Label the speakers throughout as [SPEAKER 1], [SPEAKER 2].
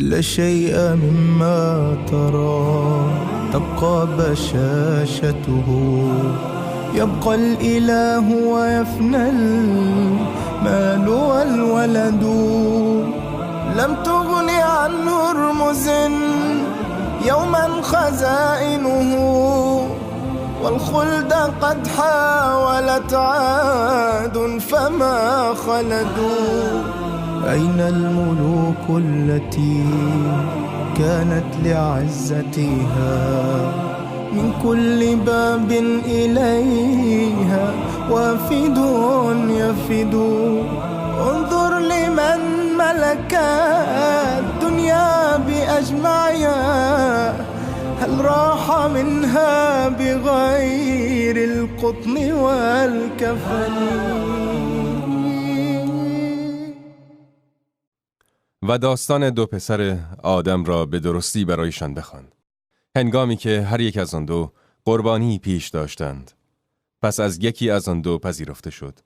[SPEAKER 1] لا شيء مما ترى تبقى بشاشته، يبقى الإله ويفنى المال والولد. لم تغن عن هرمز يوما خزائنه، والخلد قد حاولت عاد فما خلدوا. أين الملوك التي كانت لعزتها من كل باب إليها وافد يفد؟ انظر لمن ملك الدنيا بأجمعها، هل راح منها بغير القطن والكفن؟
[SPEAKER 2] و داستان دو پسر آدم را به درستی برایشان بخوان، هنگامی که هر یک از آن دو قربانی پیش داشتند. پس از یکی از آن دو پذیرفته شد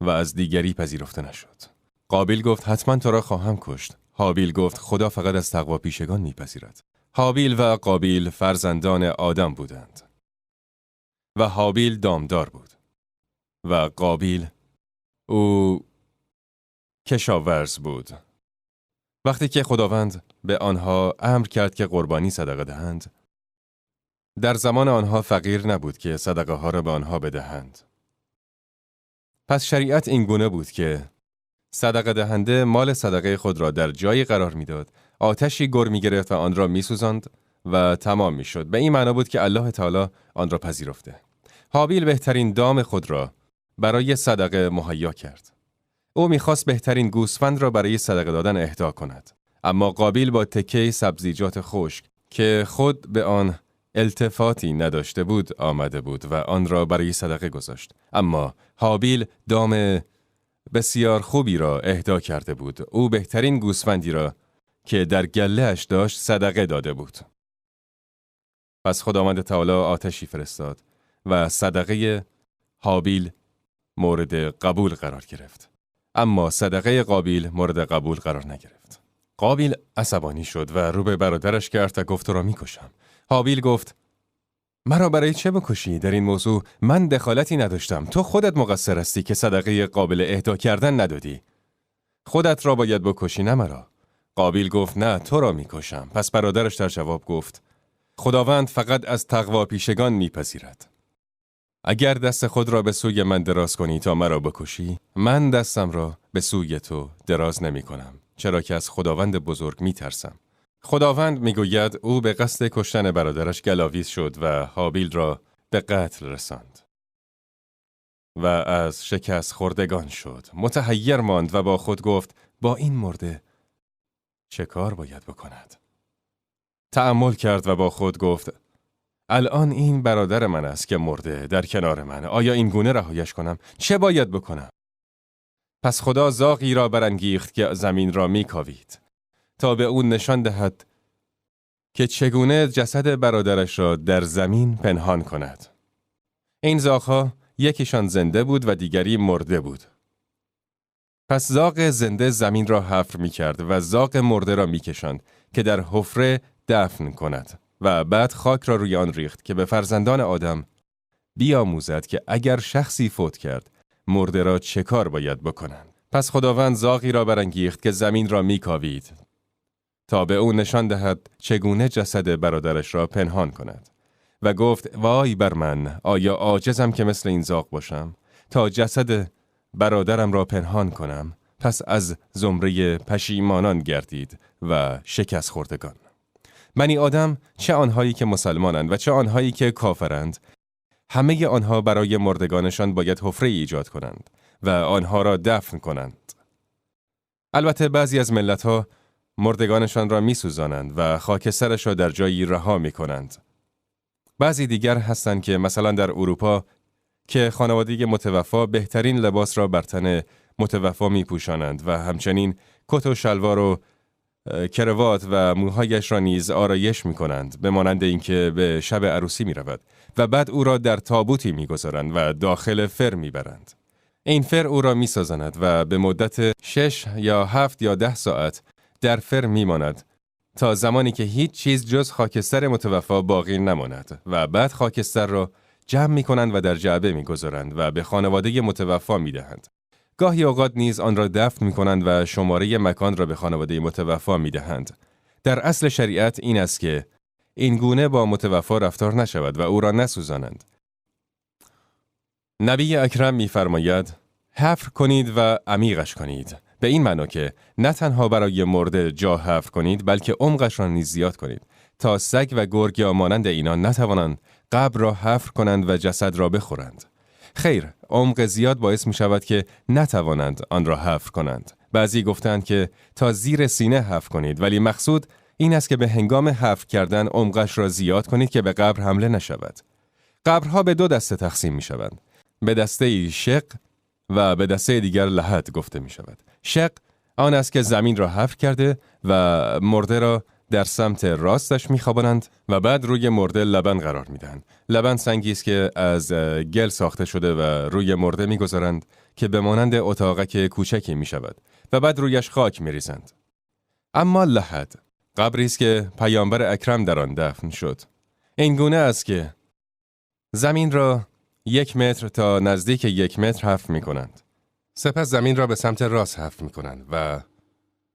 [SPEAKER 2] و از دیگری پذیرفته نشد. قابیل گفت حتما تو را خواهم کشت. هابیل گفت خدا فقط از تقوا پیشگان میپذیرد. هابیل و قابیل فرزندان آدم بودند و هابیل دامدار بود و قابیل او کشاورز بود. وقتی که خداوند به آنها امر کرد که قربانی صدقه دهند، در زمان آنها فقیر نبود که صدقه ها را به آنها بدهند. پس شریعت این گونه بود که صدقه دهنده مال صدقه خود را در جایی قرار میداد، آتشی گر می گرفت و آن را می سوزاند و تمام می شد. به این معنا بود که الله تعالی آن را پذیرفته. هابیل بهترین دام خود را برای صدقه مهیا کرد. او می‌خواست بهترین گوسفند را برای صدقه دادن اهدا کند. اما قابیل با تکه سبزیجات خشک که خود به آن التفاتی نداشته بود آمده بود و آن را برای صدقه گذاشت. اما هابیل دام بسیار خوبی را اهدا کرده بود. او بهترین گوسفندی را که در گله‌اش داشت صدقه داده بود. پس خداوند تعالی آتشی فرستاد و صدقه هابیل مورد قبول قرار گرفت. اما صدقه قابیل مورد قبول قرار نگرفت. قابیل عصبانی شد و رو به برادرش کرد و گفت تو را میکشم. هابیل گفت مرا برای چه بکشی؟ در این موضوع من دخالتی نداشتم. تو خودت مقصر هستی که صدقه قابل اهدا کردن ندادی. خودت را باید بکشی نه مرا. قابیل گفت نه، تو را میکشم. پس برادرش در جواب گفت خداوند فقط از تقوا پیشگان میپذیرد. اگر دست خود را به سوی من دراز کنی تا مرا بکشی، من دستم را به سوی تو دراز نمی کنم، چرا که از خداوند بزرگ می ترسم. خداوند می گوید او به قصد کشتن برادرش گلاویز شد و هابیل را به قتل رساند و از شکست خوردگان شد. متحیر ماند و با خود گفت با این مرده چه کار باید بکند؟ تأمل کرد و با خود گفت الان این برادر من است که مرده در کنار من. آیا این گونه رهایش کنم؟ چه باید بکنم؟ پس خدا زاغی را برانگیخت که زمین را میکاوید تا به او نشان دهد که چگونه جسد برادرش را در زمین پنهان کند. این زاغها یکیشان زنده بود و دیگری مرده بود. پس زاغ زنده زمین را حفر میکرد و زاغ مرده را میکشاند که در حفره دفن کند و بعد خاک را روی آن ریخت که به فرزندان آدم بیاموزد که اگر شخصی فوت کرد مرده را چه کار باید بکنند. پس خداوند زاغی را برانگیخت که زمین را میکاوید تا به او نشان دهد چگونه جسد برادرش را پنهان کند و گفت وای بر من، آیا عاجزم که مثل این زاغ باشم تا جسد برادرم را پنهان کنم؟ پس از زمره پشیمانان گردید و شکست خوردگان. بنی آدم، چه آنهایی که مسلمانند و چه آنهایی که کافرند، همه آنها برای مردگانشان باید حفره ایجاد کنند و آنها را دفن کنند. البته بعضی از ملت‌ها مردگانشان را می‌سوزانند و خاکسترش را در جایی رها می‌کنند. بعضی دیگر هستند که مثلا در اروپا که خانواده متوفا بهترین لباس را بر تن متوفا می‌پوشانند و همچنین کت و شلوار و کروات و موهایش را نیز آرایش می‌کنند، به مانند اینکه به شب عروسی می‌رود و بعد او را در تابوتی می‌گذارند و داخل فر می‌برند. این فر او را می‌سازند و به مدت 6 یا 7 یا 10 ساعت در فر می‌ماند تا زمانی که هیچ چیز جز خاکستر متوفا باقی نماند و بعد خاکستر را جمع می کنند و در جعبه می گذارند و به خانواده متوفا می دهند. گاهی اوقات نیز آن را دفن می کنند و شماره مکان را به خانواده متوفا می دهند. در اصل شریعت این است که این گونه با متوفا رفتار نشود و او را نسوزانند. نبی اکرم می‌فرماید: حفر کنید و عمیقش کنید. به این معنا که نه تنها برای مرده جا حفر کنید، بلکه عمقش را نیز زیاد کنید تا سگ و گرگ یا مانند اینان نتوانند قبر را حفر کنند و جسد را بخورند. خیر، عمق زیاد باعث می شود که نتوانند آن را حفر کنند. بعضی گفتند که تا زیر سینه حفر کنید، ولی مقصود این است که به هنگام حفر کردن عمقش را زیاد کنید که به قبر حمله نشود. قبرها به دو دسته تقسیم می شوند. به دسته شق و به دسته دیگر لحد گفته می شود. شق آن است که زمین را حفر کرده و مرده را در سمت راستش می‌خوابانند و بعد روی مرده لبن قرار می‌دهند. لبن سنگی است که از گل ساخته شده و روی مرده می‌گذارند که به مانند اتاقک کوچکی می‌شود و بعد رویش خاک می‌ریزند. اما لحد قبری است که پیامبر اکرم در آن دفن شد. این گونه است که زمین را 1 متر تا نزدیک 1 متر حفر می‌کنند. سپس زمین را به سمت راست حفر می‌کنند و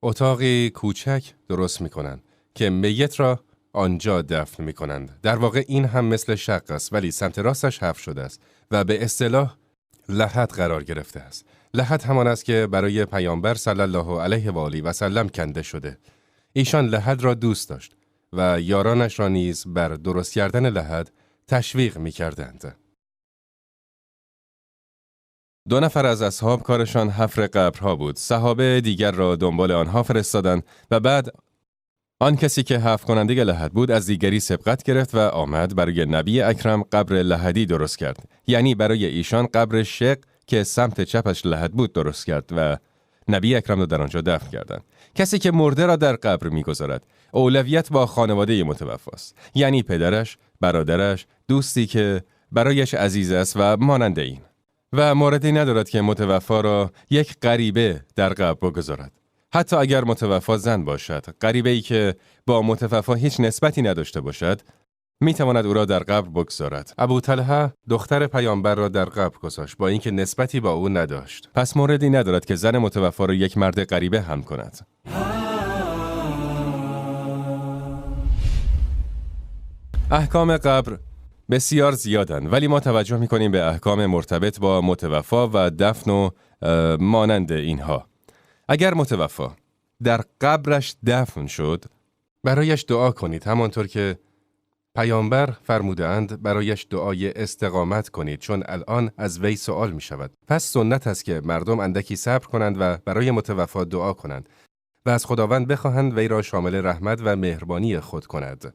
[SPEAKER 2] اتاقی کوچک درست می‌کنند که میت را آنجا دفن می‌کنند. در واقع این هم مثل شق است، ولی سمت راستش حفر شده است و به اصطلاح لحد قرار گرفته است. لحد همان است که برای پیامبر صلی الله علیه و آله و سلم کنده شده. ایشان لحد را دوست داشت و یارانش را نیز بر درست کردن لحد تشویق می‌کردند. 2 نفر از اصحاب کارشان حفر قبرها بود. صحابه دیگر را دنبال آنها فرستادند و بعد آن کسی که حفر کننده لحد بود از دیگری سبقت گرفت و آمد برای نبی اکرم قبر لحدی درست کرد. یعنی برای ایشان قبر شق که سمت چپش لحد بود درست کرد و نبی اکرم را در آنجا دفن کردند. کسی که مرده را در قبر می‌گذارد اولویت با خانواده متوفاست، یعنی پدرش، برادرش، دوستی که برایش عزیز است و مانند این. و موردی ندارد که متوفا را یک غریبه در قبر بگذارد. حتی اگر متوفا زن باشد، غریبه ای که با متوفا هیچ نسبتی نداشته باشد، می تواند او را در قبر بگذارد. ابو طلحه دختر پیامبر را در قبر گذاشت با اینکه نسبتی با او نداشت. پس موردی ندارد که زن متوفا را یک مرد غریبه هم کند. احکام قبر بسیار زیادند، ولی ما توجه می‌کنیم به احکام مرتبط با متوفا و دفن و مانند اینها. اگر متوفا در قبرش دفن شد، برایش دعا کنید، همانطور که پیامبر فرمودند برایش دعای استقامت کنید، چون الان از وی سوال می شود. پس سنت است که مردم اندکی صبر کنند و برای متوفا دعا کنند و از خداوند بخواهند وی را شامل رحمت و مهربانی خود کند.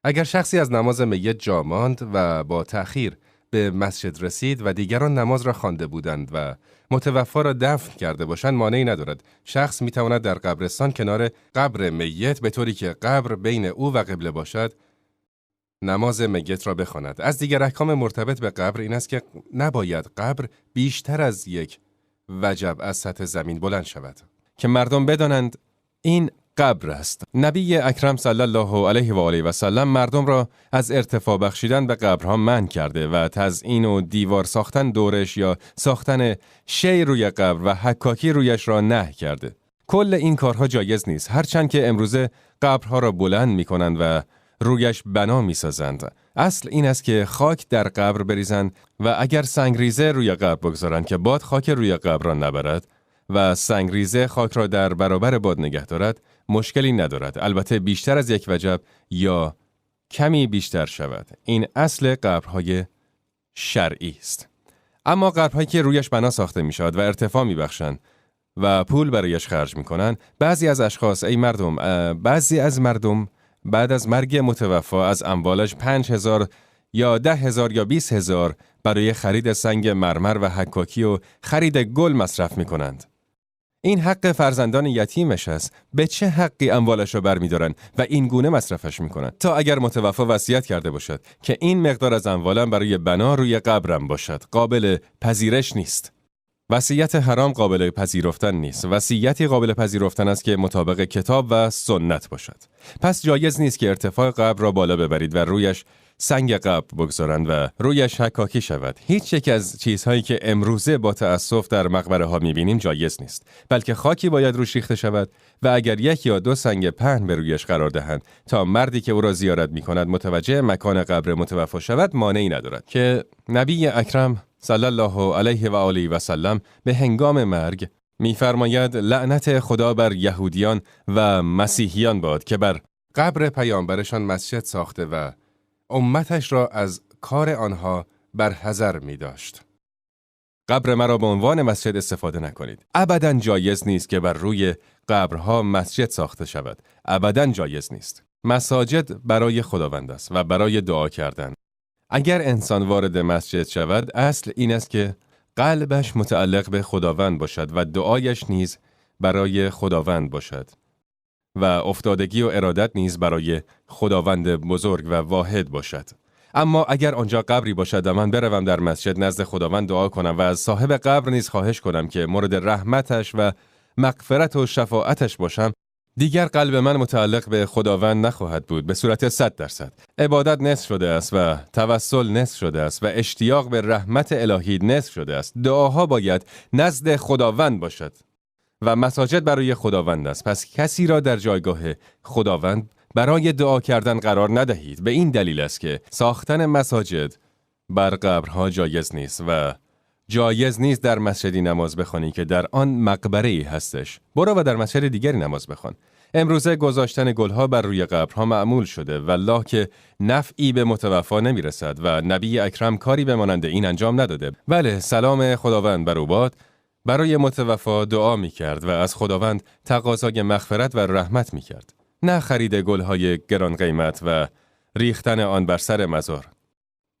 [SPEAKER 2] اگر شخصی از نماز میت جا ماند و با تأخیر به مسجد رسید و دیگران نماز را خوانده بودند و متوفا را دفن کرده باشند، مانعی ندارد. شخص میتواند در قبرستان کنار قبر میت به طوری که قبر بین او و قبله باشد نماز میت را بخواند. از دیگر احکام مرتبط به قبر این است که نباید قبر بیشتر از 1 وجب از سطح زمین بلند شود که مردم بدانند این قبر است. نبی اکرم صلی الله علیه و آله و سلم مردم را از ارتفاع بخشیدن به قبرها منع کرده و تزیین و دیوار ساختن دورش یا ساختن شی روی قبر و حکاکی رویش را نهی کرده. کل این کارها جایز نیست، هرچند که امروزه قبرها را بلند می‌کنند و رویش بنا می‌سازند. اصل این است که خاک در قبر بریزند و اگر سنگریزه روی قبر بگذارند که باد خاک روی قبر را نبرد و سنگریزه خاک را در برابر باد نگه دارد، مشکلی ندارد. البته بیشتر از 1 وجب یا کمی بیشتر شود. این اصل قبرهای شرعی است. اما قبرهایی که رویش بنا ساخته می شود و ارتفاع می بخشند و پول برایش خرج می کنند، بعضی از اشخاص، ای مردم، بعضی از مردم بعد از مرگ متوفا از اموالش 5000 یا 10000 یا 20000 برای خرید سنگ مرمر و حکاکی و خرید گل مصرف می کنند. این حق فرزندان یتیمش است. به چه حقی اموالش را برمی‌دارند و این گونه مصرفش می‌کنند؟ تا اگر متوفا وصیت کرده باشد که این مقدار از اموالم برای بنا روی قبرم باشد، قابل پذیرش نیست. وصیت حرام قابل پذیرفتن نیست. وصیتی قابل پذیرفتن است که مطابق کتاب و سنت باشد. پس جایز نیست که ارتفاع قبر را بالا ببرید و رویش سنگ قبر بگذارند و رویش حکاکی شود. هیچ یک از چیزهایی که امروزه با تأسف در مقبره ها میبینیم جایز نیست، بلکه خاکی باید روش ریخته شود و اگر یک یا دو سنگ پهن به رویش قرار دهند تا مردی که او را زیارت میکند متوجه مکان قبر متوفا شود، مانعی ندارد که نبی اکرم صلی الله علیه و آله و سلم به هنگام مرگ میفرماید لعنت خدا بر یهودیان و مسیحیان باد که بر قبر پیامبرشان مسجد ساخته و امتش را از کار آنها بر حذر می داشت. قبر مرا به عنوان مسجد استفاده نکنید. ابداً جایز نیست که بر روی قبرها مسجد ساخته شود. ابداً جایز نیست. مساجد برای خداوند است و برای دعا کردن. اگر انسان وارد مسجد شود، اصل این است که قلبش متعلق به خداوند باشد و دعایش نیز برای خداوند باشد و افتادگی و ارادت نیز برای خداوند بزرگ و واحد باشد. اما اگر آنجا قبری باشد و من بروم در مسجد نزد خداوند دعا کنم و از صاحب قبر نیز خواهش کنم که مورد رحمتش و مغفرت و شفاعتش باشم، دیگر قلب من متعلق به خداوند نخواهد بود به صورت 100%. عبادت نصف شده است و توسل نصف شده است و اشتیاق به رحمت الهی نصف شده است. دعاها باید نزد خداوند باشد و مساجد برای خداوند است. پس کسی را در جایگاه خداوند برای دعا کردن قرار ندهید. به این دلیل است که ساختن مساجد بر قبرها جایز نیست و جایز نیست در مسجدی نماز بخوانی که در آن مقبره‌ای هستش. برو و در مسجد دیگری نماز بخوان. امروزه گذاشتن گلها بر روی قبرها معمول شده، والله که نفعی به متوفا نمیرسد و نبی اکرم کاری به مانند این انجام نداده. بله، سلام خداوند بر او باد، برای متوفا دعا میکرد و از خداوند تقاضای مغفرت و رحمت میکرد، نه خرید گلهای گران قیمت و ریختن آن بر سر مزار.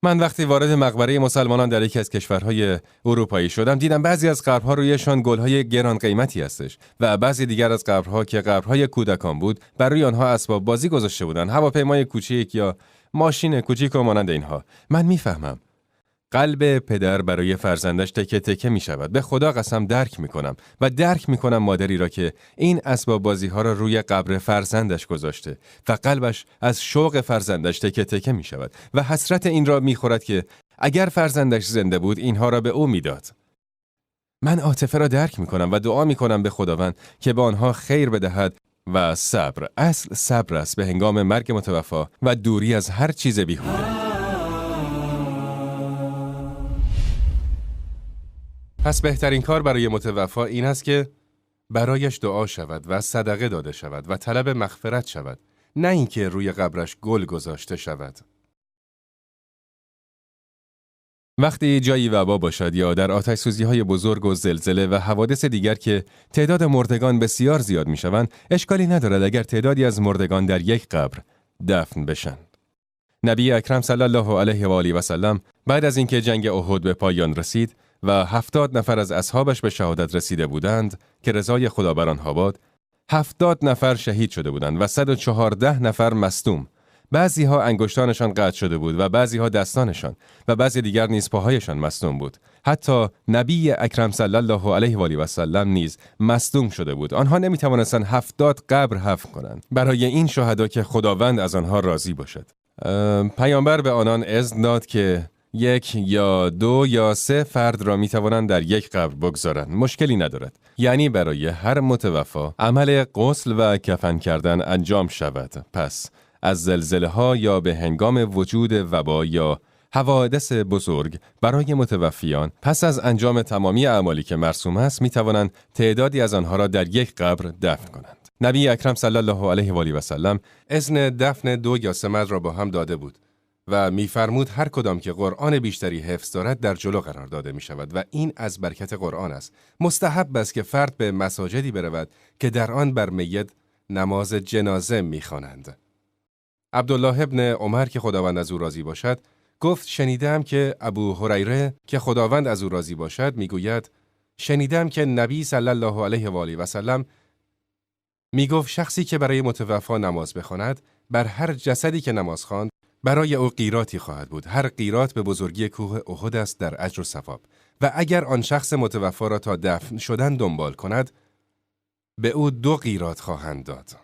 [SPEAKER 2] من وقتی وارد مقبره مسلمانان در یکی از کشورهای اروپایی شدم، دیدم بعضی از قبرها رویشان گلهای گران قیمتی هستش و بعضی دیگر از قبرها که قبرهای کودکان بود، بر روی آنها اسباب بازی گذاشته بودند، هواپیمای کوچیک یا ماشین کوچیک و مانند اینها. من میفهمم قلب پدر برای فرزندش تکه تکه می شود. به خدا قسم درک می کنم و درک می کنم مادری را که این اسباب بازی ها را روی قبر فرزندش گذاشته و قلبش از شوق فرزندش تکه تکه می شود و حسرت این را می خورد که اگر فرزندش زنده بود اینها را به او می داد. من عاطفه را درک می کنم و دعا می کنم به خداوند که به آنها خیر بدهد و صبر. اصل صبر است به هنگام مرگ متوفا و دوری از هر چیز بیهوده. پس بهترین کار برای متوفا این است که برایش دعا شود و صدقه داده شود و طلب مغفرت شود، نه اینکه روی قبرش گل گذاشته شود. وقتی جایی وبا باشد یا در آتش‌سوزی‌های بزرگ و زلزله و حوادث دیگر که تعداد مردگان بسیار زیاد می‌شوند، اشکالی ندارد اگر تعدادی از مردگان در یک قبر دفن بشن. نبی اکرم صلی الله علیه و آله و سلم بعد از اینکه جنگ احد به پایان رسید و 70 نفر از اصحابش به شهادت رسیده بودند که رضای خدا بر آنها باد، 70 نفر شهید شده بودند و 114 نفر مصدوم. بعضی ها انگشتانشان قطع شده بود و بعضی ها دستانشان و بعضی دیگر نیز پاهایشان مصدوم بود. حتی نبی اکرم صلی الله علیه و آله و سلم نیز مصدوم شده بود. آنها نمی توانستند 70 قبر حفر کنند برای این شهدا که خداوند از آنها راضی باشد. پیامبر به آنان اذن داد که 1 یا 2 یا 3 فرد را می توانند در یک قبر بگذارند، مشکلی ندارد. یعنی برای هر متوفا عمل غسل و کفن کردن انجام شود. پس از زلزله ها یا به هنگام وجود وبا یا حوادث بزرگ برای متوفیان پس از انجام تمامی اعمالی که مرسوم است می توانند تعدادی از آنها را در یک قبر دفن کنند. نبی اکرم صلی الله علیه و آله و سلم اذن دفن 2 یا 3 مرد را با هم داده بود و می‌فرمود هر کدام که قرآن بیشتری حفظ دارد در جلو قرار داده می شود و این از برکت قرآن است. مستحب است که فرد به مساجدی برود که در آن بر میت نماز جنازه می خوانند. عبدالله ابن عمر که خداوند از او راضی باشد گفت شنیدم که ابو هریره که خداوند از او راضی باشد میگوید شنیدم که نبی صلی الله علیه و آله و سلم میگفت شخصی که برای متوفا نماز بخواند بر هر جسدی که نماز خواند برای او قیراتی خواهد بود. هر قیرات به بزرگی کوه احد است در اجر و ثواب.
[SPEAKER 3] و اگر آن شخص متوفا را تا دفن شدن دنبال کند به او 2 قیراط خواهند داد.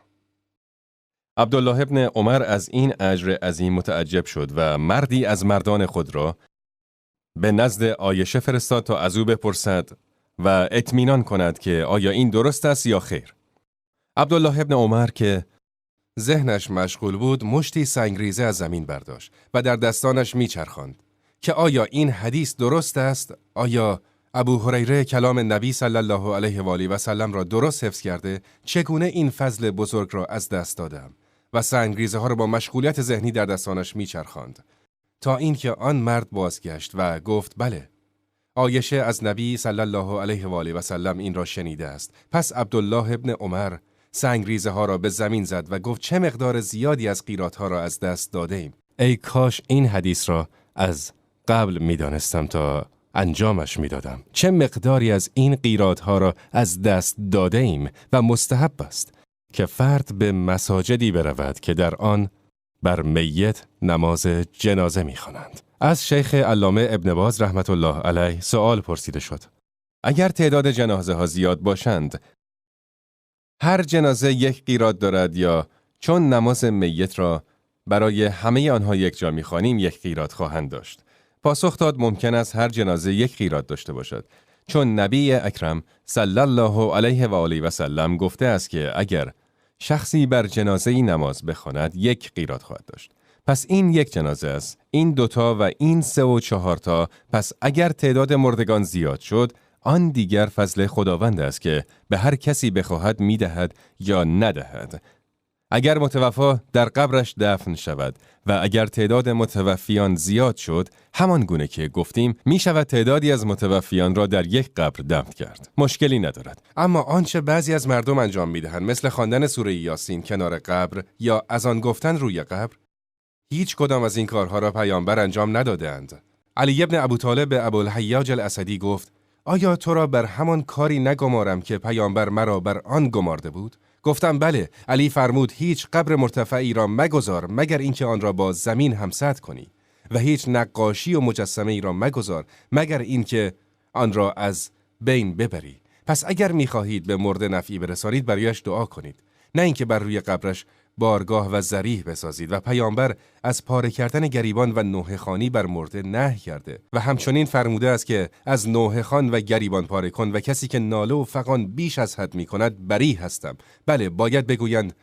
[SPEAKER 2] عبدالله ابن عمر از این اجر عظیم متعجب شد و مردی از مردان خود را به نزد عایشه فرستاد تا از او بپرسد و اطمینان کند که آیا این درست است یا خیر. عبدالله ابن عمر که
[SPEAKER 3] ذهنش مشغول بود مشتی سنگریزه از زمین برداشت و در دستانش میچرخاند که آیا این حدیث درست است؟ آیا ابو هریره کلام نبی صلی الله علیه و آله و سلم را درست حفظ کرده؟ چگونه این فضل بزرگ را از دست دادم؟ و سنگریزه ها را با مشغولیت ذهنی در دستانش میچرخاند تا اینکه آن مرد بازگشت و گفت بله، عایشه از نبی صلی الله علیه و آله و سلم این را شنیده است. پس عبدالله ابن عمر سنگریزه ها را به زمین زد و گفت چه مقدار زیادی از قیراط ها را از دست داده ایم.
[SPEAKER 2] ای کاش این حدیث را از قبل می دانستم تا انجامش می دادم. چه مقداری از این قیراط ها را از دست داده ایم. و مستحب است که فرد به مساجدی برود که در آن بر میت نماز جنازه می خوانند. از شیخ علامه ابن باز رحمت الله علیه سوال پرسیده شد: اگر تعداد جنازه ها زیاد باشند، هر جنازه 1 قیراط دارد یا چون نماز میت را برای همه آنها یک جا می‌خوانیم 1 قیراط خواهند داشت؟ پاسخ داد ممکن است هر جنازه 1 قیراط داشته باشد، چون نبی اکرم صلی الله علیه و آله و سلم گفته است که اگر شخصی بر جنازه‌ای نماز بخواند 1 قیراط خواهد داشت. پس این 1 جنازه است، این 2 تا و این 3 و 4 تا. پس اگر تعداد مردگان زیاد شد، آن دیگر فضل خداوند است که به هر کسی بخواهد میدهد یا ندهد. اگر متوفا در قبرش دفن شود و اگر تعداد متوفیان زیاد شد، همان گونه که گفتیم می شود تعدادی از متوفیان را در یک قبر دفن کرد. مشکلی ندارد.
[SPEAKER 3] اما آنچه بعضی از مردم انجام می دهند، مثل خواندن سوره یاسین کنار قبر یا اذان گفتن روی قبر، هیچ کدام از این کارها را پیامبر انجام ندادند. علی ابن ابو طالب به ابوالحیاج الاسدی گفت: آیا تو را بر همان کاری نگمارم که پیامبر مرا بر آن گمارده بود؟ گفتم بله. علی فرمود هیچ قبر مرتفعی را مگذار مگر اینکه آن را با زمین همسد کنی، و هیچ نقاشی و مجسمه ای را مگذار مگر اینکه آن را از بین ببری. پس اگر می‌خواهید به مرده نفعی برسانید برایش دعا کنید، نه اینکه بر روی قبرش بارگاه و ضریح بسازید. و پیامبر از پاره کردن گریبان و نوحه خوانی بر مرده نهی کرده و همچنین فرموده است که از نوحه خوان و گریبان پاره کن و کسی که ناله و فغان بیش از حد می کند بری هستم. بله، باید بگویند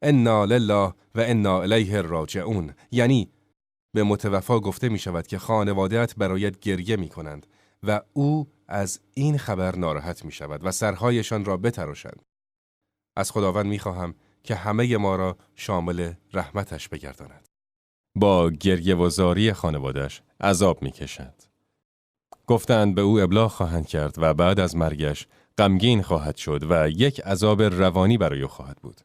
[SPEAKER 3] انا لله و انا الیه راجعون، یعنی به متوفا گفته می شود که خانواده‌ات برایت گریه می کنند و او از این خبر ناراحت می شود و سرهایشان را بتراشند. از خداوند می خواهم که همه ما را شامل رحمتش بگرداند.
[SPEAKER 2] با گریه و زاری خانوادش عذاب می‌کشد. گفتند به او ابلاغ خواهند کرد و بعد از مرگش غمگین خواهد شد و یک عذاب روانی برای او خواهد بود.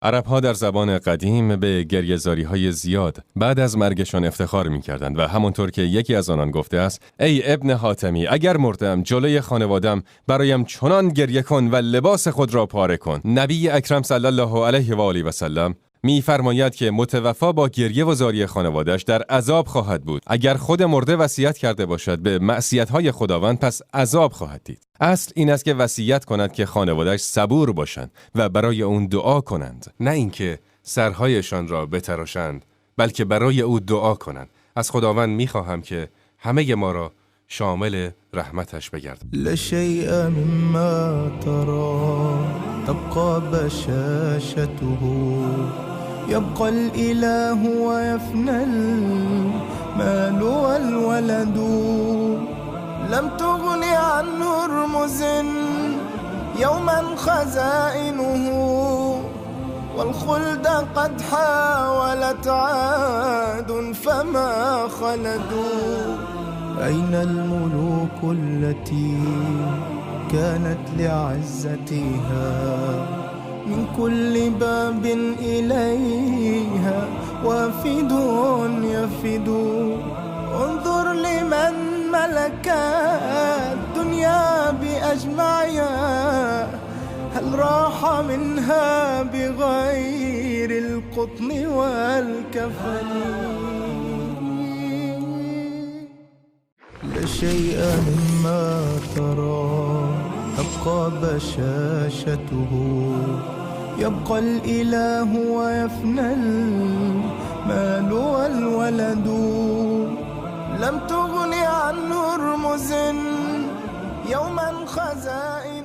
[SPEAKER 2] عرب‌ها در زبان قدیم به گریه‌زاری‌های زیاد بعد از مرگشان افتخار می‌کردند و همانطور که یکی از آنان گفته است: ای ابن حاتمی، اگر مردم جلوی خانوادم برایم چنان گریه کن و لباس خود را پاره کن. نبی اکرم صلی الله علیه و آله و سلم می‌فرماید که متوفا با گریه و زاری خانواده‌اش در عذاب خواهد بود. اگر خود مرده وصیت کرده باشد به معصیت‌های خداوند، پس عذاب خواهد دید. اصل این است که وصیت کند که خانواده‌اش صبور باشند و برای اون دعا کنند،
[SPEAKER 3] نه اینکه سرهایشان را بتراشند، بلکه برای او دعا کنند. از خداوند می‌خواهم که همه ما را شامل رحمتش بگرداند.
[SPEAKER 1] لشیء مما ترى تبقى بشاشته يبقى الإله ويفنى المال والولد لم تغن عن هرمز يوما خزائنه والخلد قد حاولت عاد فما خلدوا أين الملوك التي كانت لعزتها من كل باب إليها وافد يفد انظر لمن ملك الدنيا بأجمعها هل راح منها بغير القطن والكفن لا الشيء مما ترى، تبقى بشاشته. يبقى الإله ويفنى المال والولد. لم تغن عن هرمز يوما خزائن.